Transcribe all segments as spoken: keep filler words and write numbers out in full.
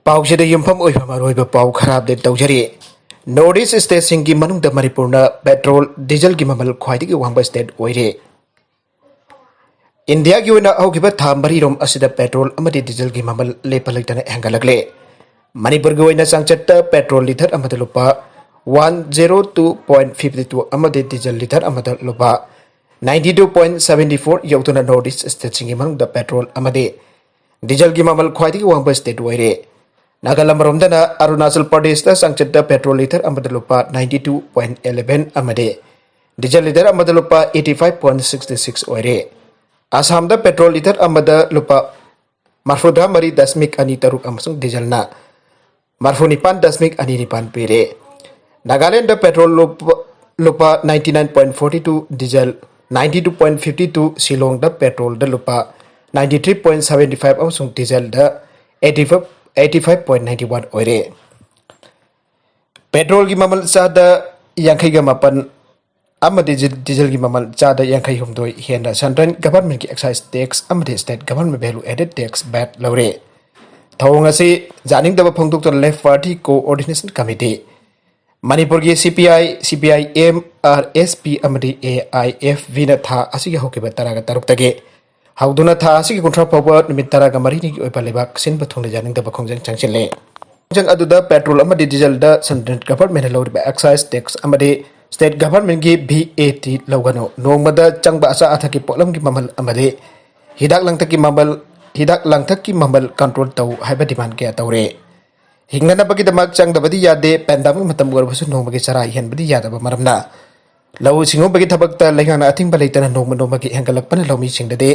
ꯄꯥꯎꯁꯤꯗ ꯌꯨꯝꯐꯝ ꯑꯣꯏꯕ ꯃꯔꯨꯑꯣꯏꯕ ꯄꯥꯎ ꯈꯔ ꯑꯞꯗꯦꯠ ꯇꯧꯖꯔꯤ꯫ ꯅꯣꯔꯠ ꯏꯁ ꯁ꯭ꯇꯦꯠꯁꯤꯡꯒꯤ ꯃꯅꯨꯡꯗ ꯃꯅꯤꯄꯨꯔꯅ ꯄꯦꯇ꯭ꯔꯣꯜ, ꯗꯤꯖꯜꯒꯤ ꯃꯃꯜ ꯈ꯭ꯋꯥꯏꯗꯒꯤ ꯋꯥꯡꯕ ꯁ꯭ꯇꯦꯠ ꯑꯣꯏꯔꯦ꯫ ꯏꯟꯗꯤꯌꯥꯒꯤ ꯑꯣꯏꯅ ꯍꯧꯈꯤꯕ ꯊꯥ ꯃꯔꯤꯔꯣꯝ ꯑꯁꯤꯗ ꯄꯦꯇ꯭ꯔꯣꯜ ꯑꯃꯗꯤ ꯗꯤꯖꯜꯒꯤ ꯃꯃꯜ ꯂꯦꯞꯄ ꯂꯩꯇꯅ ꯍꯦꯟꯒꯠꯂꯛꯂꯦ꯫ ꯃꯅꯤꯄꯨꯔꯒꯤ ꯑꯣꯏꯅ ꯆꯥꯡꯆꯠꯇ ꯄꯦꯇ꯭ꯔꯣꯜ ꯂꯤꯇꯔ ꯑꯃꯗ ꯂꯨꯄꯥ one zero two point fifty two ꯑꯃꯗꯤ ꯗꯤꯖꯜ ꯂꯤꯇꯔ ꯑꯃꯗ ꯂꯨꯄꯥ ninety two point seventy four ꯌꯧꯗꯨꯅ ꯅꯣꯔꯠ ꯏꯁ ꯁ꯭ꯇꯦꯠꯁꯤꯡꯒꯤ ꯃꯅꯨꯡꯗ ꯄꯦꯇ꯭ꯔꯣꯜ ꯑꯃꯗꯤ ꯗꯤꯖꯜꯒꯤ ꯃꯃꯜ ꯈ꯭ꯋꯥꯏꯗꯒꯤ ꯋꯥꯡꯕ ꯁ꯭ꯇꯦꯠ ꯑꯣꯏꯔꯦ꯫ ꯅꯥꯒꯥꯂꯦꯟ ꯑꯃꯔꯣꯝꯗꯅ ꯑꯔꯨꯅꯥꯆꯜ ꯄ꯭ꯔꯗꯦꯁꯇ ꯆꯥꯡꯆꯠꯇ ꯄꯦꯇ꯭ꯔꯣꯜ ꯂꯤꯇꯔ ꯑꯃꯗ ꯂꯨꯄꯥ ꯅꯥꯏꯟꯇꯤ ꯇꯨ ꯄꯣꯏꯟ ꯏꯂꯦꯚꯦꯟ ꯑꯃꯗꯤ ꯗꯤꯖꯜ ꯂꯤꯇꯔ ꯑꯃꯗ ꯂꯨꯄꯥ eighty five point sixty six ꯑꯣꯏꯔꯦ꯫ ꯑꯁꯥꯝꯗ ꯄꯦꯇ꯭ꯔꯣꯜ ꯂꯤꯇꯔ ꯑꯃꯗ ꯂꯨꯄꯥ ꯃꯔꯐꯨꯇꯔꯥ ꯃꯔꯤ ꯗꯁꯃꯤꯛ ꯑꯅꯤ ꯇꯔꯨꯛ ꯑꯃꯁꯨꯡ ꯗꯤꯖꯜꯅ ꯃꯔꯐꯨ ꯅꯤꯄꯥꯟ ꯗꯁꯃꯤꯛ ꯑꯅꯤ ꯅꯤꯄꯥꯟ ꯄꯤꯔꯦ꯫ ꯅꯥꯒꯥꯂꯦꯟꯗ ꯄꯦꯇ꯭ꯔꯣꯜ ꯂꯨꯄꯥ, ꯂꯨꯄꯥ ninety nine point forty two, diesel ninety two point fifty two, ꯁꯤꯂꯣꯡꯗ ꯄꯦꯇ꯭ꯔꯣꯜꯗ ꯂꯨꯄꯥ ninety three point seventy five ꯑꯃꯁꯨꯡ ꯗꯤꯖꯜꯗ eighty five, eighty five point ninety one ꯑꯣꯏꯔꯦ꯫ ꯄꯦꯇ꯭ꯔꯣꯜꯒꯤ ꯃꯃꯜ ꯆꯥꯗ ꯌꯥꯡꯈꯩꯒ ꯃꯥꯄꯟ ꯑꯃꯗꯤ ꯗꯤ-, ꯗꯤꯖꯜꯒꯤ ꯃꯃꯜ ꯆꯥꯗ ꯌꯥꯡꯈꯩ ꯍꯨꯝꯗꯣꯏ ꯍꯦꯟꯅ ꯁꯦꯟꯇ꯭ꯔꯦꯜ ꯒꯚꯔꯟꯃꯦꯟꯠꯀꯤ ꯑꯦꯛꯁꯥꯏꯖ ꯇꯦꯛꯁ ꯑꯃꯗꯤ state government value added tax, VAT, ꯂꯧꯔꯦ꯫ ꯊꯧꯑꯣꯡ ꯑꯁꯤ ꯌꯥꯅꯤꯡꯗꯕ ꯐꯣꯡꯗꯣꯛꯇꯨꯅ ꯂꯦꯐ ꯄꯥꯔꯇꯤ ꯀꯣꯑꯣꯔꯗꯤꯅꯦꯁꯟ ꯀꯃꯤꯇꯤ, ꯃꯅꯤꯄꯨꯔꯒꯤ ꯁꯤ ꯄꯤ ꯑꯥꯏ, ꯁꯤ P I M, R S P ꯑꯃꯗꯤ ꯑꯦ ꯑꯥꯏ ꯑꯦꯐ ꯚꯤꯅ ꯊꯥ ꯑꯁꯤꯒꯤ ꯍꯧꯈꯤꯕ ꯇꯔꯥꯒ ꯇꯔꯨꯛꯇꯒꯤ ꯍꯧꯗꯨꯅ ꯊꯥ ꯑꯁꯤꯒꯤ ꯀꯨꯟꯊ꯭ꯔꯥ ꯐꯥꯎꯕ ꯅꯨꯃꯤꯠ ꯇꯔꯥꯒ ꯃꯔꯤꯅꯤꯒꯤ ꯑꯣꯏꯕ ꯂꯩꯕꯥꯛ ꯁꯤꯟꯕ ꯊꯨꯡꯅ ꯌꯥꯅꯤꯡꯗꯕ ꯈꯣꯡꯖꯪ ꯆꯪꯁꯤꯜꯂꯦ꯫ ꯈꯣꯡꯖꯪ ꯑꯗꯨꯗ ꯄꯦꯇ꯭ꯔꯣꯜ ꯑꯃꯗꯤ ꯗꯤꯖꯜꯗ ꯁꯦꯟꯇ꯭ꯔꯦꯜ ꯒꯚꯔꯟꯃꯦꯟꯠꯅ ꯂꯧꯔꯤꯕ ꯑꯦꯛꯁꯥꯏꯖ ꯇꯦꯛꯁ ꯑꯃꯗꯤ ꯁ꯭ꯇꯦꯠ ꯒꯚꯔꯟꯃꯦꯟꯠꯀꯤ ꯚꯤ ꯑꯦ ꯇꯤ ꯂꯧꯒꯅꯨ, ꯅꯣꯡꯃꯗ ꯆꯪꯕ ꯑꯆꯥ ꯑꯊꯛꯀꯤ ꯄꯣꯠꯂꯝꯒꯤ ꯃꯃꯜ ꯑꯃꯗꯤ ꯍꯤꯗꯥꯛ ꯂꯥꯡꯊꯛꯀꯤ ꯃꯃꯜ, ꯍꯤꯗꯥꯛ ꯂꯥꯡꯊꯛꯀꯤ ꯃꯃꯜ ꯀꯟꯇ꯭ꯔꯣꯜ ꯇꯧ ꯍꯥꯏꯕ ꯗꯤꯃꯥꯟ ꯀꯌꯥ ꯇꯧꯔꯦ꯫ ꯍꯤꯡꯅꯅꯕꯒꯤꯗꯃꯛ ꯆꯪꯗꯕꯗꯤ ꯌꯥꯗꯦ꯫ ꯄꯦꯟꯗꯦꯃꯤꯛ ꯃꯇꯝ ꯑꯣꯏꯔꯕꯁꯨ ꯅꯣꯡꯃꯒꯤ ꯆꯔꯥ ꯍꯦꯟꯕꯗꯤ ꯌꯥꯗꯕ ꯃꯔꯝꯅ ꯂꯧꯎ ꯁꯤꯡꯎꯕꯒꯤ ꯊꯕꯛꯇ ꯂꯩꯉꯥꯛꯅ ꯑꯊꯤꯡꯕ ꯂꯩꯇꯅ ꯅꯣꯡꯃ ꯅꯣꯡꯃꯒꯤ ꯍꯦꯟꯒꯠꯂꯛꯄꯅ ꯂꯧꯃꯤꯁꯤꯡꯗꯗꯤ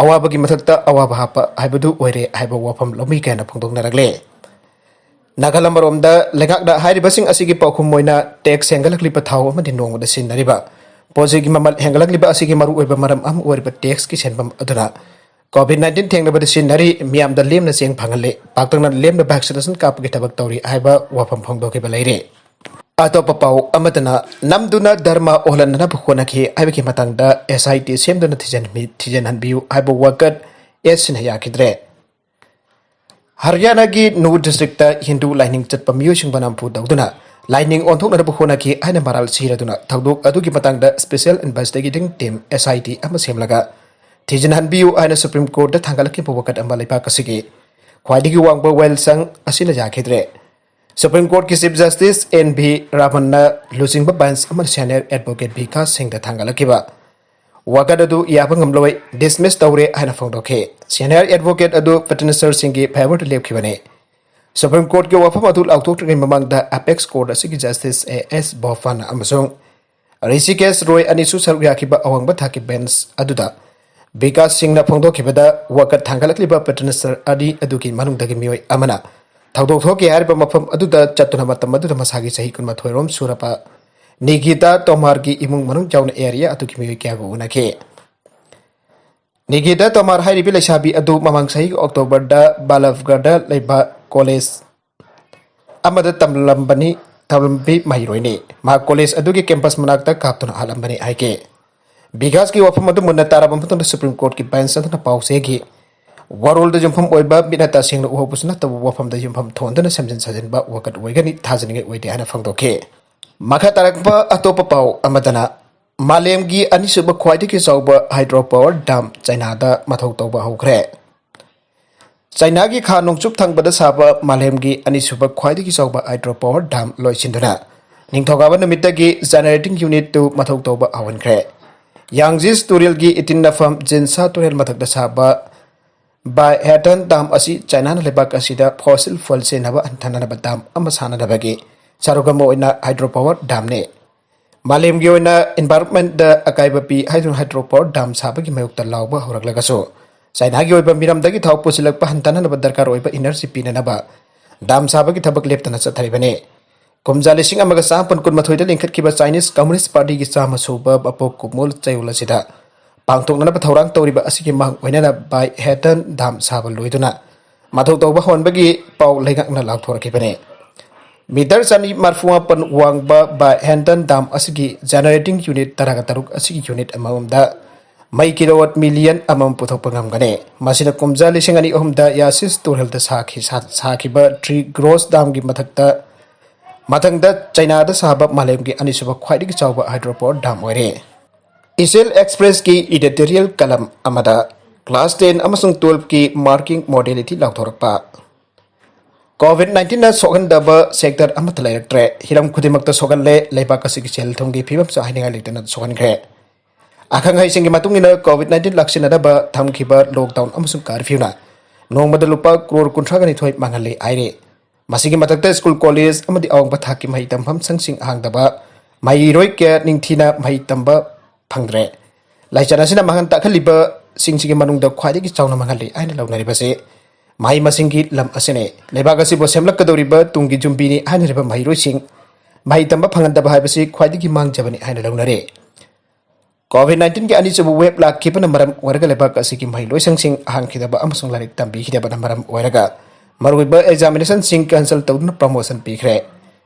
ꯑꯋꯥꯕꯒꯤ ꯃꯊꯛꯇ ꯑꯋꯥꯕ ꯍꯥꯞꯄ ꯍꯥꯏꯕꯗꯨ ꯑꯣꯏꯔꯦ ꯍꯥꯏꯕ ꯋꯥꯐꯝ ꯂꯧꯃꯤ ꯀꯌꯥꯅ ꯐꯣꯡꯗꯣꯛꯅꯔꯛꯂꯦ꯫ ꯅꯥꯒꯥꯂꯦꯟ ꯑꯃꯔꯣꯝꯗ ꯂꯩꯉꯥꯛꯅ ꯍꯥꯏꯔꯤꯕꯁꯤꯡ ꯑꯁꯤꯒꯤ ꯄꯥꯎꯈꯨꯝ ꯑꯣꯏꯅ ꯇꯦꯛꯁ ꯍꯦꯟꯒꯠꯂꯛꯂꯤꯕ ꯊꯥꯎ ꯑꯃꯗꯤ ꯅꯣꯡꯃꯗ ꯁꯤꯖꯤꯟꯅꯔꯤꯕ ꯄꯣꯠꯆꯩꯒꯤ ꯃꯃꯜ ꯍꯦꯟꯒꯠꯂꯛꯂꯤꯕ ꯑꯁꯤꯒꯤ ꯃꯔꯨꯑꯣꯏꯕ ꯃꯔꯝ ꯑꯃ ꯑꯣꯏꯔꯤꯕ ꯇꯦꯛꯁꯀꯤ ꯁꯦꯟꯐꯝ ꯑꯗꯨꯅ ꯀꯣꯚꯤꯗ ꯅꯥꯏꯟꯇꯤꯟ ꯊꯦꯡꯅꯕꯗ ꯁꯤꯖꯤꯟꯅꯔꯤ, ꯃꯤꯌꯥꯝꯗ ꯂꯦꯝꯅ ꯆꯦꯡ ꯐꯪꯍꯜꯂꯤ, ꯄꯥꯛꯇꯛꯅꯅ ꯂꯦꯝꯅ ꯚꯦꯛꯁꯤꯅꯦꯁꯟ ꯀꯥꯞꯄꯒꯤ ꯊꯕꯛ ꯇꯧꯔꯤ ꯍꯥꯏꯕ ꯋꯥꯐꯝ ꯐꯣꯡꯗꯣꯛꯈꯤꯕ ꯂꯩꯔꯤ꯫ ꯑꯇꯣꯞꯄ ꯄꯥꯎ ꯑꯃꯗꯅ ꯅꯝꯗꯨꯅ ꯙꯔꯃ ꯑꯣꯜꯍꯟꯅꯅꯕ ꯍꯣꯠꯅꯈꯤ ꯍꯥꯏꯕꯒꯤ ꯃꯇꯥꯡꯗ ꯑꯦꯁ ꯑꯥꯏ ꯇꯤ ꯁꯦꯝꯗꯨꯅ ꯊꯤꯖꯤꯟꯕꯤ-, ꯊꯤꯖꯤꯟꯍꯟꯕꯤꯌꯨ ꯍꯥꯏꯕ ꯋꯥꯀꯠ ꯑꯦꯁ ꯁꯤꯅ ꯌꯥꯈꯤꯗ꯭ꯔꯦ꯫ ꯍꯔꯤꯌꯥꯅꯥꯒꯤ ꯅꯨ ꯗꯤꯁꯇ꯭ꯔꯤꯛꯇ ꯍꯤꯟꯗꯨ ꯂꯥꯏꯅꯤꯡ ꯆꯠꯄ ꯃꯤꯑꯣꯏꯁꯤꯡꯕꯨ ꯅꯝꯐꯨ ꯇꯧꯗꯨꯅ ꯂꯥꯏꯅꯤꯡ ꯑꯣꯟꯊꯣꯛꯅꯅꯕ ꯍꯣꯠꯅꯈꯤ ꯍꯥꯏꯅ ꯃꯔꯥꯜ ꯁꯤꯔꯗꯨꯅ ꯊꯧꯗꯣꯛ ꯑꯗꯨꯒꯤ ꯃꯇꯥꯡꯗ Special Investigating Team, S I T, ꯑꯃ ꯁꯦꯝꯂꯒ ꯊꯤꯖꯤꯟꯍꯟꯕꯤꯌꯨ ꯍꯥꯏꯅ Supreme Courtꯇ ꯊꯥꯡꯒꯠꯂꯛꯈꯤꯕ ꯋꯥꯀꯠ ꯑꯃ ꯂꯩꯕꯥꯛ ꯑꯁꯤꯒꯤ ꯈ꯭ꯋꯥꯏꯗꯒꯤ ꯋꯥꯡꯕ ꯋꯥꯌꯦꯜꯁꯪ ꯑꯁꯤꯅ ꯌꯥꯈꯤꯗ꯭ꯔꯦ꯫ Supreme Courtꯀꯤ Chief Justice N V Ramanna ꯂꯨꯆꯤꯡꯕ ꯕꯦꯟꯆ ꯑꯃꯅ senior advocate ꯕꯤꯀꯥꯁ ꯁꯤꯡꯗ ꯊꯥꯡꯒꯠꯂꯛꯈꯤꯕ ꯋꯥꯀꯠ ꯑꯗꯨ ꯌꯥꯕ ꯉꯝꯂꯣꯏ, dismiss ꯇꯧꯔꯦ ꯍꯥꯏꯅ ꯐꯣꯡꯗꯣꯛꯈꯤ꯫ Senior advocate ꯑꯗꯨ petitionerꯁꯤꯡꯒꯤ favourꯗ ꯂꯦꯞꯈꯤꯕꯅꯤ꯫ Supreme Courtꯀꯤ ꯋꯥꯐꯝ ꯑꯗꯨ ꯂꯥꯎꯊꯣꯛꯇ꯭ꯔꯤꯉꯩ ꯃꯃꯥꯡꯗ Apex Court ꯑꯁꯤꯒꯤ Justice A S Bopanna ꯑꯃꯁꯨꯡ ꯔꯤꯁꯤꯀꯦꯁ ꯔꯣꯏ ꯑꯅꯤꯁꯨ ꯁꯔꯨꯛ ꯌꯥꯈꯤꯕ ꯑꯋꯥꯡꯕ ꯊꯥꯛꯀꯤ ꯕꯦꯟꯆ ꯑꯗꯨꯗ ꯕꯤꯀꯥꯁ ꯁꯤꯡꯅ ꯐꯣꯡꯗꯣꯛꯈꯤꯕꯗ, ꯋꯥꯀꯠ ꯊꯥꯡꯒꯠꯂꯛꯂꯤꯕ petitioner ꯑꯅꯤ ꯑꯗꯨꯒꯤ ꯃꯅꯨꯡꯗꯒꯤ ꯃꯤꯑꯣꯏ ꯑꯃꯅ ꯊꯧꯗꯣꯛ ꯊꯣꯛꯈꯤ ꯍꯥꯏꯔꯤꯕ ꯃꯐꯝ ꯑꯗꯨꯗ ꯆꯠꯇꯨꯅ ꯃꯇꯝ ꯑꯗꯨꯗ ꯃꯁꯥꯒꯤ ꯆꯍꯤ ꯀꯨꯟꯃꯥꯊꯣꯏ ꯔꯣꯝ ꯁꯨꯔꯕ ꯅꯤꯒꯤꯇꯥ ꯇꯣꯃꯥꯔꯒꯤ ꯏꯃꯨꯡ ꯃꯅꯨꯡ ꯌꯥꯎꯅ area ꯑꯗꯨꯒꯤ ꯃꯤꯑꯣꯏ ꯀꯌꯥꯒ ꯎꯅꯈꯤ꯫ ꯅꯤꯒꯤꯇꯥ ꯇꯣꯃꯥꯔ ꯍꯥꯏꯔꯤꯕꯤ ꯂꯩꯁꯥꯕꯤ ꯑꯗꯨ ꯃꯃꯥꯡ ꯆꯍꯤꯒꯤ Octoberꯗ ꯕꯥꯂꯥꯞꯒꯔꯗ ꯂꯩꯕ college ꯑꯃꯗ ꯇꯝꯂꯝꯕꯅꯤ, ꯇꯝꯂꯝꯕꯤ ꯃꯍꯩꯔꯣꯏꯅꯤ꯫ ꯃꯍꯥꯛ college ꯑꯗꯨꯒꯤ campus ꯃꯅꯥꯛꯇ ꯀꯥꯞꯇꯨꯅ ꯍꯥꯠꯂꯝꯕꯅꯤ ꯍꯥꯏꯈꯤ꯫ ꯕꯤꯀꯥꯁꯀꯤ ꯋꯥꯐꯝ ꯑꯗꯨ ꯃꯨꯟꯅ ꯇꯥꯔꯕ ꯃꯇꯨꯡꯗ Supreme Courtꯀꯤ ꯕꯦꯟꯆ ꯑꯗꯨꯅ ꯄꯥꯎꯆꯦꯒꯤ ꯋꯥꯔꯣꯜꯗ ꯌꯨꯝꯐꯝ ꯑꯣꯏꯕ ꯃꯤꯠꯅ ꯇꯁꯦꯡꯅ ꯎꯍꯧꯕꯁꯨ ꯅꯠꯇꯕ ꯋꯥꯐꯝꯗ ꯌꯨꯝꯐꯝ ꯊꯣꯟꯗꯨꯅ ꯁꯦꯝꯖꯤꯟ ꯁꯥꯖꯤꯟꯕ ꯋꯥꯀꯠ ꯑꯣꯏꯒꯅꯤ, ꯊꯥꯖꯅꯤꯡꯉꯥꯏ ꯑꯣꯏꯗꯦ ꯍꯥꯏꯅ ꯐꯣꯡꯗꯣꯛꯈꯤ꯫ ꯃꯈꯥ ꯇꯥꯔꯛꯄ ꯑꯇꯣꯞꯄ ꯄꯥꯎ ꯑꯃꯗꯅ, ꯃꯥꯂꯦꯝꯒꯤ ꯑꯅꯤꯁꯨꯕ ꯈ꯭ꯋꯥꯏꯗꯒꯤ ꯆꯥꯎꯕ hydro power dam ꯆꯥꯏꯅꯥꯗ ꯃꯊꯧ ꯇꯧꯕ ꯍꯧꯈ꯭ꯔꯦ꯫ ꯆꯥꯏꯅꯥꯒꯤ ꯈꯥ ꯅꯣꯡꯆꯨꯞ ꯊꯪꯕꯗ ꯁꯥꯕ ꯃꯥꯂꯦꯝꯒꯤ ꯑꯅꯤꯁꯨꯕ ꯈ꯭ꯋꯥꯏꯗꯒꯤ ꯆꯥꯎꯕ hydro power dam ꯂꯣꯏꯁꯤꯟꯗꯨꯅ ꯅꯤꯡꯊꯧꯀꯥꯕ ꯅꯨꯃꯤꯠꯇꯒꯤ generating unitꯇꯨ ꯃꯊꯧ ꯇꯧꯕ ꯍꯧꯍꯟꯈ꯭ꯔꯦ꯫ ꯌꯥꯡꯖꯤꯁ ꯇꯨꯔꯦꯜꯒꯤ ꯏꯇꯤꯟꯅꯐꯝ ꯖꯤꯟꯁꯥ ꯇꯨꯔꯦꯜ ꯃꯊꯛꯇ ꯁꯥꯕ ꯕꯥꯏꯍꯦꯇꯟ dam ꯑꯁꯤ ꯆꯥꯏꯅꯥꯅ ꯂꯩꯕꯥꯛ ꯑꯁꯤꯗ fossil fuel ꯁꯤꯖꯤꯟꯅꯕ ꯍꯟꯊꯅꯅꯕ dam ꯑꯃ ꯁꯥꯅꯅꯕꯒꯤ ꯁꯔꯨꯛ ꯑꯃ ꯑꯣꯏꯅ hydro power damꯅꯤ꯫ ꯃꯥꯂꯦꯝꯒꯤ ꯑꯣꯏꯅ environmentꯗ ꯑꯀꯥꯏꯕ ꯄꯤ ꯍꯥꯏꯗꯨꯅ hydro power dam ꯁꯥꯕꯒꯤ ꯃꯥꯌꯣꯛꯇ ꯂꯥꯎꯕ ꯍꯧꯔꯛꯂꯒꯁꯨ, ꯆꯥꯏꯅꯥꯒꯤ ꯑꯣꯏꯕ ꯃꯤꯔꯝꯗꯒꯤ ꯊꯥꯎ ꯄꯨꯁꯤꯜꯂꯛꯄ ꯍꯟꯊꯅꯅꯕ ꯗꯔꯀꯥꯔ ꯑꯣꯏꯕ energy ꯄꯤꯅꯅꯕ dam ꯁꯥꯕꯒꯤ ꯊꯕꯛ ꯂꯦꯞꯇꯅ ꯆꯠꯊꯔꯤꯕꯅꯤ꯫ ꯀꯨꯝꯖꯥ ꯂꯤꯁꯤꯡ ꯑꯃꯒ ꯆꯥꯃꯥꯄꯟ ꯀꯨꯟꯃꯥꯊꯣꯏꯗ ꯂꯤꯡꯈꯠꯈꯤꯕ Chinese Communist Partyꯒꯤ ꯆꯥꯝꯃ ꯁꯨꯕ ꯃꯄꯣꯛ ꯀꯨꯝꯑꯣꯜ ꯆꯌꯣꯜ ꯑꯁꯤꯗ ꯄꯥꯡꯊꯣꯛꯅꯅꯕ ꯊꯧꯔꯥꯡ ꯇꯧꯔꯤꯕ ꯑꯁꯤꯒꯤ ꯃꯥꯡ ꯑꯣꯏꯅꯅ ꯕꯥꯏꯍꯦꯇꯟ dam ꯁꯥꯕ ꯂꯣꯏꯗꯨꯅ ꯃꯊꯧ ꯇꯧꯕ ꯍꯧꯍꯟꯕꯒꯤ ꯄꯥꯎ ꯂꯩꯉꯥꯛꯅ ꯂꯥꯎꯊꯣꯔꯛꯈꯤꯕꯅꯤ꯫ Meter ꯆꯅꯤ ꯃꯔꯐꯨ ꯃꯥꯄꯟ ꯋꯥꯡꯕ ꯕꯥꯏꯍꯦꯇꯟ dam ꯑꯁꯤꯒꯤ generating unit ꯇꯔꯥꯒ ꯇꯔꯨꯛ ꯑꯁꯤꯒꯤ unit ꯑꯃꯃꯝꯗ ꯃꯩ ꯀꯤꯂꯣꯋꯥꯠ ꯃꯤꯂꯤꯌꯟ ꯑꯃ ꯄꯨꯊꯣꯛꯄ ꯉꯝꯒꯅꯤ꯫ ꯃꯁꯤꯅ ꯀꯨꯝꯖꯥ ꯂꯤꯁꯤꯡ ꯑꯅꯤ ꯑꯍꯨꯝꯗ ꯌꯥꯁꯤꯁ ꯇꯨꯔꯦꯜꯗ ꯁꯥꯈꯤ-, ꯁꯥ-, ꯁꯥꯈꯤꯕ ꯇ꯭ꯔꯤ ꯒ꯭ꯔꯣꯁ ꯗꯥꯝꯒꯤ ꯃꯊꯛꯇ, ꯃꯊꯪꯗ ꯆꯩꯅꯥꯗ ꯁꯥꯕ ꯃꯥꯂꯦꯝꯒꯤ ꯑꯅꯤꯁꯨꯕ ꯈ꯭ꯋꯥꯏꯗꯒꯤ ꯆꯥꯎꯕ ꯍꯥꯏꯗ꯭ꯔꯣ ꯄꯥꯋꯔ ꯗꯥꯝ ꯑꯣꯏꯔꯦ꯫ ꯏꯆꯦꯜ ꯑꯦꯛꯁꯄ꯭ꯔꯦꯁꯀꯤ editorial column ꯑꯃꯗ class ten ꯑꯃꯁꯨꯡ twelveꯀꯤ marking modality ꯂꯥꯎꯊꯣꯔꯛꯄ꯫ COVID nineteenꯅ ꯁꯣꯛꯍꯟꯗꯕ sector ꯑꯃꯠꯇ ꯂꯩꯔꯛꯇ꯭ꯔꯦ꯫ ꯍꯤꯔꯝ ꯈꯨꯗꯤꯡꯃꯛꯇ ꯁꯣꯛꯍꯜꯂꯦ꯫ ꯂꯩꯕꯥꯛ ꯑꯁꯤꯒꯤ ꯁꯦꯜ ꯊꯨꯝꯒꯤ ꯐꯤꯕꯝꯁꯨ ꯍꯥꯏꯅꯤꯡꯉꯥꯏ ꯂꯩꯇꯅ ꯁꯣꯛꯍꯟꯈ꯭ꯔꯦ꯫ ꯑꯈꯪ ꯑꯍꯩꯁꯤꯡꯒꯤ ꯃꯇꯨꯡ ꯏꯟꯅ, COVID nineteen ꯂꯥꯛꯁꯤꯟꯅꯗꯕ ꯊꯝꯈꯤꯕ lockdown ꯑꯃꯁꯨꯡ curfewꯅ ꯅꯣꯡꯃꯗ ꯂꯨꯄꯥ ꯀ꯭ꯔꯣꯔ ꯀꯨꯟꯊ꯭ꯔꯥꯒ ꯅꯤꯊꯣꯏ ꯃꯥꯡꯍꯜꯂꯤ ꯍꯥꯏꯔꯤ꯫ ꯃꯁꯤꯒꯤ ꯃꯊꯛꯇ ꯁ꯭ꯀꯨꯜ, ꯀꯣꯂꯦꯖ ꯑꯃꯗꯤ ꯑꯋꯥꯡꯕ ꯊꯥꯛꯀꯤ ꯃꯍꯩ ꯇꯝꯐꯝꯁꯪꯁꯤꯡ ꯍꯥꯡꯗꯕ, ꯃꯍꯩꯔꯣꯏ ꯀꯌꯥ ꯅꯤꯡꯊꯤꯅ ꯃꯍꯩ ꯇꯝꯕ ꯐꯪꯗ꯭ꯔꯦ꯫ ꯂꯥꯏꯆꯠ ꯑꯁꯤꯅ ꯃꯥꯡꯍꯟ ꯇꯥꯛꯍꯜꯂꯤꯕꯁꯤꯡꯁꯤꯒꯤ ꯃꯅꯨꯡꯗ ꯈ꯭ꯋꯥꯏꯗꯒꯤ ꯆꯥꯎꯅ ꯃꯥꯡꯍꯜꯂꯤ ꯍꯥꯏꯅ ꯂꯧꯅꯔꯤꯕꯁꯤ ꯃꯍꯩ ꯃꯁꯤꯡꯒꯤ ꯂꯝ ꯑꯁꯤꯅꯤ꯫ ꯂꯩꯕꯥꯛ ꯑꯁꯤꯕꯨ ꯁꯦꯝꯂꯛꯀꯗꯧꯔꯤꯕ ꯇꯨꯡꯒꯤ ꯌꯨꯝꯕꯤꯅꯤ ꯍꯥꯏꯅꯔꯤꯕ ꯃꯍꯩꯔꯣꯏꯁꯤꯡ ꯃꯍꯩ ꯇꯝꯕ ꯐꯪꯍꯟꯗꯕ ꯍꯥꯏꯕꯁꯤ ꯈ꯭ꯋꯥꯏꯗꯒꯤ ꯃꯥꯡꯖꯕꯅꯤ ꯍꯥꯏꯅ ꯂꯧꯅꯔꯤ꯫ COVID nineteenꯒꯤ ꯑꯅꯤꯁꯨꯕ wave ꯂꯥꯛꯈꯤꯕꯅ ꯃꯔꯝ ꯑꯣꯏꯔꯒ ꯂꯩꯕꯥꯛ ꯑꯁꯤꯒꯤ ꯃꯍꯩꯂꯣꯏꯁꯪꯁꯤꯡ ꯍꯥꯡꯈꯤꯗꯕ ꯑꯃꯁꯨꯡ ꯂꯥꯏꯔꯤꯛ ꯇꯝꯕꯤꯈꯤꯗꯕꯅ ꯃꯔꯝ ꯑꯣꯏꯔꯒ ꯃꯔꯨꯑꯣꯏꯕ examinationꯁꯤꯡ cancel ꯇꯧꯗꯨꯅ promotion ꯄꯤꯈ꯭ꯔꯦ꯫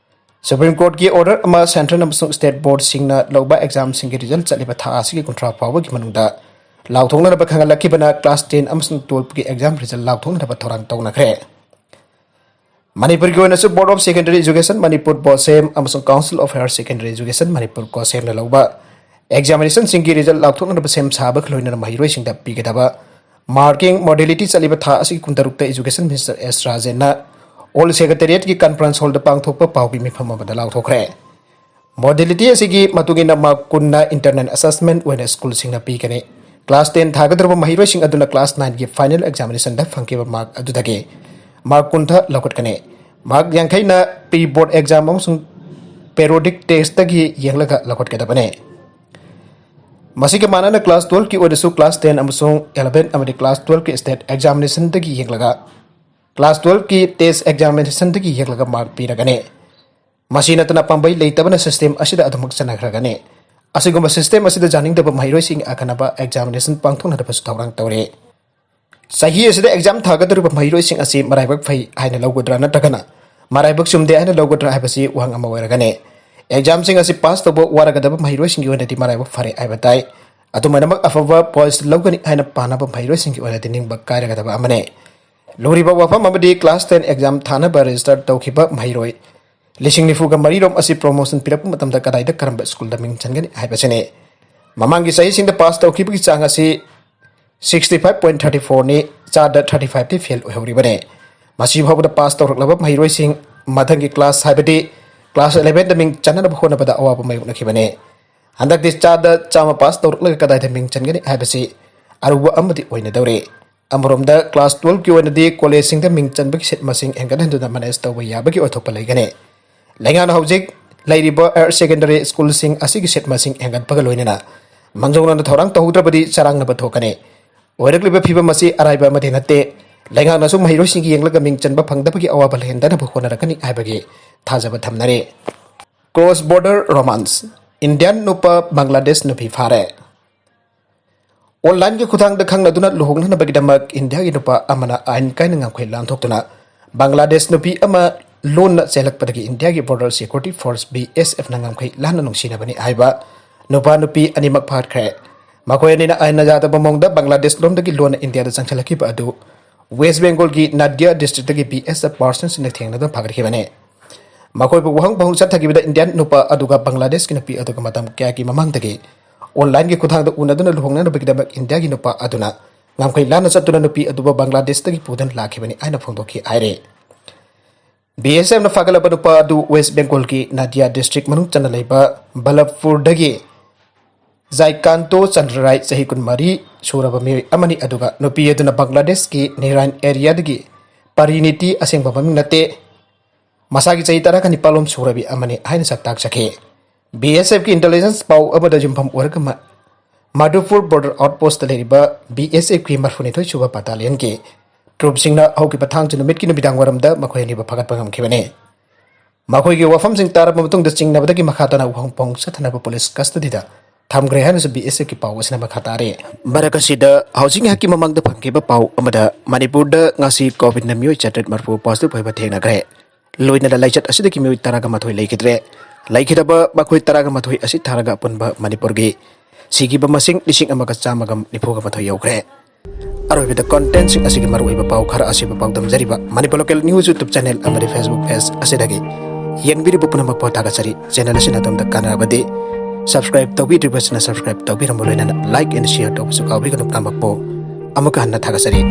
Supreme Courtꯀꯤ order ꯑꯃ central ꯑꯃꯁꯨꯡ state boardꯁꯤꯡꯅ ꯂꯧꯕ examꯁꯤꯡꯒꯤ result ꯆꯠꯂꯤꯕ ꯊꯥ ꯑꯁꯤꯒꯤ ꯀꯨꯟꯊ꯭ꯔꯥ ꯐꯥꯎꯕꯒꯤ ꯃꯅꯨꯡꯗ ꯂꯥꯎꯊꯣꯛꯅꯅꯕ ꯈꯪꯍꯜꯂꯛꯈꯤꯕꯅ class ten ꯑꯃꯁꯨꯡ twelveꯀꯤ exam result ꯂꯥꯎꯊꯣꯛꯅꯅꯕ ꯊꯧꯔꯥꯡ ꯇꯧꯅꯈ꯭ꯔꯦ꯫ ꯃꯅꯤꯄꯨꯔꯒꯤ ꯑꯣꯏꯅꯁꯨ Board of Secondary Education Manipur, ꯕꯣꯁꯦꯝ, ꯑꯃꯁꯨꯡ Council of Higher Secondary Education Manipur, ꯀꯣꯁꯦꯝꯅ ꯂꯧꯕ examinationꯁꯤꯡꯒꯤ result ꯂꯥꯎꯊꯣꯛꯅꯅꯕ ꯁꯦꯝ ꯁꯥꯕꯒ ꯂꯣꯏꯅꯅ ꯃꯍꯩꯔꯣꯏꯁꯤꯡꯗ ꯄꯤꯒꯗꯕ marking modality ꯆꯠꯂꯤꯕ ꯊꯥ ꯑꯁꯤꯒꯤ ꯀꯨꯟꯇꯔꯨꯛꯇ Education Minister S ꯔꯥꯖꯦꯟꯅ Old Secretariatꯀꯤ conference hallꯗ ꯄꯥꯡꯊꯣꯛꯄ ꯄꯥꯎꯒꯤ ꯃꯤꯐꯝ ꯑꯃꯗ ꯂꯥꯎꯊꯣꯛꯈ꯭ꯔꯦ꯫ Modality ꯑꯁꯤꯒꯤ ꯃꯇꯨꯡ ꯏꯟꯅ mark ꯀꯨꯟꯅ internal assessment ꯑꯣꯏꯅ ꯁ꯭ꯀꯨꯜꯁꯤꯡꯅ ꯄꯤꯒꯅꯤ꯫ Class ten ꯊꯥꯒꯗꯧꯔꯕ ꯃꯍꯩꯔꯣꯏꯁꯤꯡ ꯑꯗꯨꯅ class nineꯒꯤ final examinationꯗ ꯐꯪꯈꯤꯕ mark ꯑꯗꯨꯗꯒꯤ mark ꯀꯨꯟꯊ꯭ꯔꯥ ꯂꯧꯈꯠꯀꯅꯤ꯫ Mark ꯌꯥꯡꯈꯩꯅ pre board exam ꯑꯃꯁꯨꯡ periodic testꯇꯒꯤ ꯌꯦꯡꯂꯒ ꯂꯧꯈꯠꯀꯗꯕꯅꯤ꯫ ꯃꯁꯤꯒ ꯃꯥꯟꯅꯅ class twelveꯀꯤ ꯑꯣꯏꯅꯁꯨ class ten ꯑꯃꯁꯨꯡ eleven ꯑꯃꯗꯤ class twelveꯀꯤ state examinationꯗꯒꯤ ꯌꯦꯡꯂꯒ, class twelveꯀꯤ test examinationꯗꯒꯤ ꯌꯦꯡꯂꯒ mark ꯄꯤꯔꯒꯅꯤ꯫ ꯃꯁꯤ ꯅꯠꯇꯅ ꯄꯥꯝꯕꯩ ꯂꯩꯇꯕꯅ system ꯑꯁꯤꯗ ꯑꯗꯨꯃꯛ ꯆꯠꯅꯈ꯭ꯔꯒꯅꯤ꯫ ꯑꯁꯤꯒꯨꯝꯕ system ꯑꯁꯤꯗ ꯌꯥꯅꯤꯡꯗꯕ ꯃꯍꯩꯔꯣꯏꯁꯤꯡꯒꯤ ꯑꯈꯟꯅꯕ examination ꯄꯥꯡꯊꯣꯛꯅꯅꯕꯁꯨ ꯊꯧꯔꯥꯡ ꯇꯧꯔꯤ꯫ ꯆꯍꯤ ꯑꯁꯤꯗ exam ꯊꯥꯒꯗꯧꯔꯤꯕ ꯃꯍꯩꯔꯣꯏꯁꯤꯡ ꯑꯁꯤ ꯃꯔꯥꯏꯕꯛ ꯐꯩ ꯍꯥꯏꯅ ꯂꯧꯒꯗ꯭ꯔꯥ ꯅꯠꯇ꯭ꯔꯒꯅ ꯃꯔꯥꯏꯕꯛ ꯆꯨꯝꯗꯦ ꯍꯥꯏꯅ ꯂꯧꯒꯗ꯭ꯔꯥ ꯍꯥꯏꯕꯁꯤ ꯋꯥꯍꯪ ꯑꯃ ꯑꯣꯏꯔꯒꯅꯤ꯫ Examꯁꯤꯡ ꯑꯁꯤ pass ꯇꯧꯕ ꯋꯥꯔꯒꯗꯕ ꯃꯍꯩꯔꯣꯏꯁꯤꯡꯒꯤ ꯑꯣꯏꯅꯗꯤ ꯃꯔꯥꯏꯕꯛ ꯐꯔꯦ ꯍꯥꯏꯕ ꯇꯥꯏ꯫ ꯑꯗꯨꯃꯥꯏꯅꯃꯛ ꯑꯐꯕ ꯄꯣꯏꯟꯠ ꯂꯧꯒꯅꯤ ꯍꯥꯏꯅ ꯄꯥꯅꯕ ꯃꯍꯩꯔꯣꯏꯁꯤꯡꯒꯤ ꯑꯣꯏꯅꯗꯤ ꯅꯤꯡꯕ ꯀꯥꯏꯔꯒꯗꯕ ꯑꯃꯅꯤ꯫ ꯂꯨꯔꯤꯕ ꯋꯥꯐꯝ ꯑꯃꯗꯤ class ten exam ꯊꯥꯅꯕ register ꯇꯧꯈꯤꯕ ꯃꯍꯩꯔꯣꯏ ꯂꯤꯁꯤꯡ ꯅꯤꯐꯨꯒ ꯃꯔꯤ ꯔꯣꯝ ꯑꯁꯤ promotion ꯄꯤꯔꯛꯄ ꯃꯇꯝꯗ ꯀꯗꯥꯏꯗ ꯀꯔꯝꯕ ꯁ꯭ꯀꯨꯜꯗ ꯃꯤꯡ ꯆꯟꯒꯅꯤ ꯍꯥꯏꯕꯁꯤꯅꯤ꯫ ꯃꯃꯥꯡꯒꯤ ꯆꯍꯤꯁꯤꯡꯗ ꯄꯥꯁ ꯇꯧꯈꯤꯕꯒꯤ ꯆꯥꯡ ꯑꯁꯤ sixty five point thirty four ꯅꯤ, ꯆꯥꯗ thirty five ꯇꯤ ꯐꯦꯜ ꯑꯣꯏꯍꯧꯔꯤꯕꯅꯤ꯫ ꯃꯁꯤ ꯐꯥꯎꯕꯗ ꯄꯥꯁ ꯇꯧꯔꯛꯂꯕ ꯃꯍꯩꯔꯣꯏꯁꯤꯡ ꯃꯊꯪꯒꯤ class, ꯍꯥꯏꯕꯗꯤ class eleven ꯗ ꯃꯤꯡ ꯆꯟꯅꯅꯕ ꯍꯣꯠꯅꯕꯗ ꯑꯋꯥꯕ ꯃꯥꯌꯣꯛꯅꯈꯤꯕꯅꯤ꯫ ꯍꯟꯗꯛꯇꯤ ꯆꯥꯗ ꯆꯥꯝꯃ ꯄꯥꯁ ꯇꯧꯔꯛꯂꯒ ꯀꯗꯥꯏꯗ ꯃꯤꯡ ꯆꯟꯒꯅꯤ ꯍꯥꯏꯕꯁꯤ ꯑꯔꯨꯕ ꯑꯃꯗꯤ ꯑꯣꯏꯅꯗꯧꯔꯤ꯫ ꯑꯃꯔꯣꯝꯗ class twelve ꯀꯤ ꯑꯣꯏꯅꯗꯤ ꯀꯣꯂꯦꯖꯁꯤꯡꯗ ꯃꯤꯡ ꯆꯟꯕꯒꯤ ꯁꯤꯠ ꯃꯁꯤꯡ ꯍꯦꯟꯒꯠꯍꯟꯗꯨꯅ manage ꯇꯧꯕ ꯌꯥꯕꯒꯤ ꯑꯣꯏꯊꯣꯛꯄ ꯂꯩꯒꯅꯤ꯫ ꯂꯩꯉꯥꯛꯅ ꯍꯧꯖꯤꯛ ꯂꯩꯔꯤꯕ higher secondary ꯁ꯭ꯀꯨꯜꯁꯤꯡ ꯑꯁꯤꯒꯤ ꯁꯤꯠ ꯃꯁꯤꯡ ꯍꯦꯟꯒꯠꯄꯒ ꯂꯣꯏꯅꯅ ꯃꯥꯡꯖꯧꯅꯅ ꯊꯧꯔꯥꯡ ꯇꯧꯍꯧꯗ꯭ꯔꯕꯗꯤ ꯆꯔꯥꯡꯅꯕ ꯊꯣꯛꯀꯅꯤ꯫ ꯑꯣꯏꯔꯛꯂꯤꯕ ꯐꯤꯕꯝ ꯑꯁꯤ ꯑꯔꯥꯏꯕ ꯑꯃꯗꯤ ꯅꯠꯇꯦ꯫ ꯂꯩꯉꯥꯛꯅꯁꯨ ꯃꯍꯩꯔꯣꯏꯁꯤꯡꯒꯤ ꯌꯦꯡꯂꯒ ꯃꯤꯡ ꯆꯟꯕ ꯐꯪꯗꯕꯒꯤ ꯑꯋꯥꯕ ꯂꯩꯍꯟꯗꯅꯕ ꯍꯣꯠꯅꯔꯛꯀꯅꯤ ꯍꯥꯏꯕꯒꯤ ꯊꯥꯖꯕ ꯊꯝꯅꯔꯤ꯫ Cross border romance, Indian ꯅꯨꯄꯥ ꯕꯪꯒ꯭ꯂꯥꯗꯦꯁ ꯅꯨꯄꯤ ꯐꯥꯔꯦ꯫ Online ꯒꯤ ꯈꯨꯠꯊꯥꯡꯗ ꯈꯪꯅꯗꯨꯅ ꯂꯨꯍꯣꯡꯅꯅꯕꯒꯤꯗꯃꯛ ꯏꯟꯗꯤꯌꯥꯒꯤ ꯅꯨꯄꯥ ꯑꯃꯅ ꯑꯥꯏꯟ ꯀꯥꯏꯅ ꯉꯝꯈꯩ ꯂꯥꯟꯊꯣꯛꯇꯨꯅ ꯕꯪꯒ꯭ꯂꯥꯗꯦꯁ ꯅꯨꯄꯤ ꯑꯃ ꯂꯣꯟꯅ ꯆꯦꯜꯂꯛꯄꯗꯒꯤ ꯏꯟꯗꯤꯌꯥꯒꯤ border security force, B S F ꯅ ꯉꯝꯈꯩ ꯂꯥꯟꯅ ꯅꯨꯡꯁꯤꯅꯕꯅꯤ ꯍꯥꯏꯕ ꯅꯨꯄꯥ ꯅꯨꯄꯤ ꯑꯅꯤꯃꯛ ꯐꯥꯈ꯭ꯔꯦ꯫ ꯃꯈꯣꯏ ꯑꯅꯤꯅ ꯑꯥꯏꯟꯅ ꯌꯥꯗꯕ ꯃꯑꯣꯡꯗ ꯕꯪꯒ꯭ꯂꯥꯗꯦꯁ ꯂꯣꯝꯗꯒꯤ ꯂꯣꯟꯅ ꯏꯟꯗꯤꯌꯥꯗ ꯆꯪꯁꯤꯜꯂꯛꯈꯤꯕ ꯑꯗꯨ ꯋꯦꯁ ꯕꯦꯡꯒꯣꯜꯒꯤ ꯅꯥꯗꯤꯌꯥ ꯗꯤꯁꯇ꯭ꯔꯤꯛꯇꯒꯤ B S F ꯄꯥꯔꯁꯟꯁꯤꯡꯅ ꯊꯦꯡꯅꯗꯨꯅ ꯐꯥꯒꯠꯈꯤꯕꯅꯤ꯫ ꯃꯈꯣꯏꯕꯨ ꯋꯥꯍꯪ ꯐꯥꯎꯍꯪ ꯆꯠꯊꯈꯤꯕꯗ ꯏꯟꯗꯤꯌꯥꯟ ꯅꯨꯄꯥ ꯑꯗꯨꯒ ꯕꯪꯒ꯭ꯂꯥꯗꯦꯁꯀꯤ ꯅꯨꯄꯤ ꯑꯗꯨꯒ ꯃꯇꯝ ꯀꯌꯥꯒꯤ ꯃꯃꯥꯡꯗꯒꯤ online ꯒꯤ ꯈꯨꯠꯊꯥꯡꯗ ꯎꯅꯗꯨꯅ ꯂꯨꯍꯣꯡꯅꯅꯕꯒꯤꯗꯃꯛ ꯏꯟꯗꯤꯌꯥꯒꯤ ꯅꯨꯄꯥ ꯑꯗꯨꯅ ꯉꯝꯈꯩ ꯂꯥꯟꯅ ꯆꯠꯇꯨꯅ ꯅꯨꯄꯤ ꯑꯗꯨꯕꯨ ꯕꯪꯒ꯭ꯂꯥꯗꯦꯁꯇꯒꯤ ꯄꯨꯗꯨꯅ ꯂꯥꯛꯈꯤꯕꯅꯤ ꯍꯥꯏꯅ ꯐꯣꯡꯗꯣꯛꯈꯤ ꯍꯥꯏꯔꯦ꯫ B S F ꯅ ꯐꯥꯒꯠꯂꯕ ꯅꯨꯄꯥ ꯑꯗꯨ ꯋꯦꯁ ꯕꯦꯡꯒꯣꯜꯒꯤ ꯅꯥꯗꯤꯌꯥ ꯗꯤꯁꯇ꯭ꯔꯤꯛ ꯃꯅꯨꯡ ꯆꯟꯅ ꯂꯩꯕ ꯕꯂꯕꯄꯨꯔꯗꯒꯤ ꯖꯥꯏꯀꯥꯟꯇꯣ ꯆꯟꯗ꯭ꯔꯔꯥꯏ, ꯆꯍꯤ ꯀꯨꯟꯃꯔꯤ ꯁꯨꯔꯕ ꯃꯤꯑꯣꯏ ꯑꯃꯅꯤ, ꯑꯗꯨꯒ ꯅꯨꯄꯤ ꯑꯗꯨꯅ ꯕꯪꯒ꯭ꯂꯥꯗꯦꯁꯀꯤ ꯅꯤꯔꯥꯏꯟ ꯑꯦꯔꯤꯌꯥꯗꯒꯤ ꯄꯔꯤꯅꯤꯇꯤ, ꯑꯁꯦꯡꯕ ꯃꯃꯤꯡ ꯅꯠꯇꯦ, ꯃꯁꯥꯒꯤ ꯆꯍꯤ ꯇꯔꯥꯒ ꯅꯤꯄꯥꯜ ꯂꯣꯝ ꯁꯨꯔꯕꯤ ꯑꯃꯅꯤ ꯍꯥꯏꯅ ꯁꯛ ꯇꯥꯛꯆꯈꯤ꯫ B S F ꯀꯤ intelligence ꯄꯥꯎ ꯑꯃꯗ ꯌꯨꯝꯐꯝ ꯑꯣꯏꯔꯒ ꯃ-, ꯃꯙꯨꯄꯨꯔ border outpost ꯇ ꯂꯩꯔꯤꯕ B S F ꯀꯤ ꯃꯔꯤꯐꯨꯅꯤꯊꯣꯏ ꯁꯨꯕ battalion ꯒꯤ troops ꯁꯤꯡꯅ ꯍꯧꯈꯤꯕ ꯊꯥꯡꯖ ꯅꯨꯃꯤꯠꯀꯤ ꯅꯨꯃꯤꯗꯥꯡ ꯋꯥꯏꯔꯝꯗ ꯃꯈꯣꯏ ꯑꯅꯤꯕꯨ ꯐꯥꯒꯠꯄ ꯉꯝꯈꯤꯕꯅꯤ꯫ ꯃꯈꯣꯏꯒꯤ ꯋꯥꯐꯝꯁꯤꯡ ꯇꯥꯔꯕ ꯃꯇꯨꯡꯗ ꯆꯤꯡꯅꯕꯗꯒꯤ ꯃꯈꯥ ꯇꯥꯅ ꯋꯥꯍꯪ ꯄꯥꯎꯍꯪ ꯆꯠꯊꯅꯕ police custody ꯗ ꯊꯝꯈ꯭ꯔꯦ ꯍꯥꯏꯅꯁꯨ B S F ꯀꯤ ꯄꯥꯎ ꯑꯁꯤꯅ ꯃꯈꯥ ꯇꯥꯔꯤ꯫ ꯃꯔꯛ ꯑꯁꯤꯗ ꯍꯧꯖꯤꯛ ꯉꯥꯏꯍꯥꯛꯀꯤ ꯃꯃꯥꯡꯗ ꯐꯪꯈꯤꯕ ꯄꯥꯎ ꯑꯃꯗ ꯃꯅꯤꯄꯨꯔꯗ ꯉꯁꯤ COVID ꯅ ꯃꯤꯑꯣꯏ ꯆꯥꯇ꯭ꯔꯦꯠ ꯃꯔꯤꯐꯨ positive ꯑꯣꯏꯕ ꯊꯦꯡꯅꯈ꯭ꯔꯦ꯫ ꯂꯣꯏꯅꯅ ꯂꯥꯏꯆꯠ ꯑꯁꯤꯗꯒꯤ ꯃꯤꯑꯣꯏ ꯇꯔꯥꯒ ꯃꯥꯊꯣꯏ ꯂꯩꯈꯤꯗ꯭ꯔꯦ꯫ ꯂꯩꯈꯤꯗꯕ ꯃꯈꯣꯏ ꯇꯔꯥꯒ ꯃꯥꯊꯣꯏ ꯑꯁꯤ ꯊꯥꯔꯒ ꯑꯄꯨꯟꯕ ꯃꯅꯤꯄꯨꯔꯒꯤ ꯁꯤꯈꯤꯕ ꯃꯁꯤꯡ ꯂꯤꯁꯤꯡ ꯑꯃꯒ ꯆꯥꯝꯃꯒ ꯅꯤꯐꯨꯒ ꯃꯥꯊꯣꯏ ꯌꯧꯈ꯭ꯔꯦ꯫ ꯑꯔꯣꯏꯕꯗ contentꯁꯤꯡ ꯑꯁꯤꯒꯤ ꯃꯔꯨꯑꯣꯏꯕ ꯄꯥꯎ ꯈꯔ ꯑꯁꯤꯕꯨ ꯄꯥꯎꯗꯝꯖꯔꯤꯕ Manipur Local News YouTube channel ꯑꯃꯗꯤ Facebook page ꯑꯁꯤꯗꯒꯤ ꯌꯦꯡꯕꯤꯔꯤꯕ ꯄꯨꯝꯅꯃꯛꯄꯨ ꯊꯥꯒꯠꯆꯔꯤ꯫ Channel ꯑꯁꯤꯅ ꯑꯗꯣꯝꯗ ꯀꯥꯟꯅꯔꯕꯗꯤ subscribe ꯇꯧꯕꯤꯗ꯭ꯔꯤꯕꯁꯤꯅ subscribe ꯇꯧꯕꯤꯔꯝꯕ ꯂꯣꯏꯅꯅ like and share ꯇꯧꯕꯁꯨ ꯀꯥꯎꯕꯤꯒꯅꯨ꯫ ꯄꯨꯝꯅꯃꯛꯄꯨ ꯑꯃꯨꯛꯀ ꯍꯟꯅ ꯊꯥꯒꯠꯆꯔꯤ꯫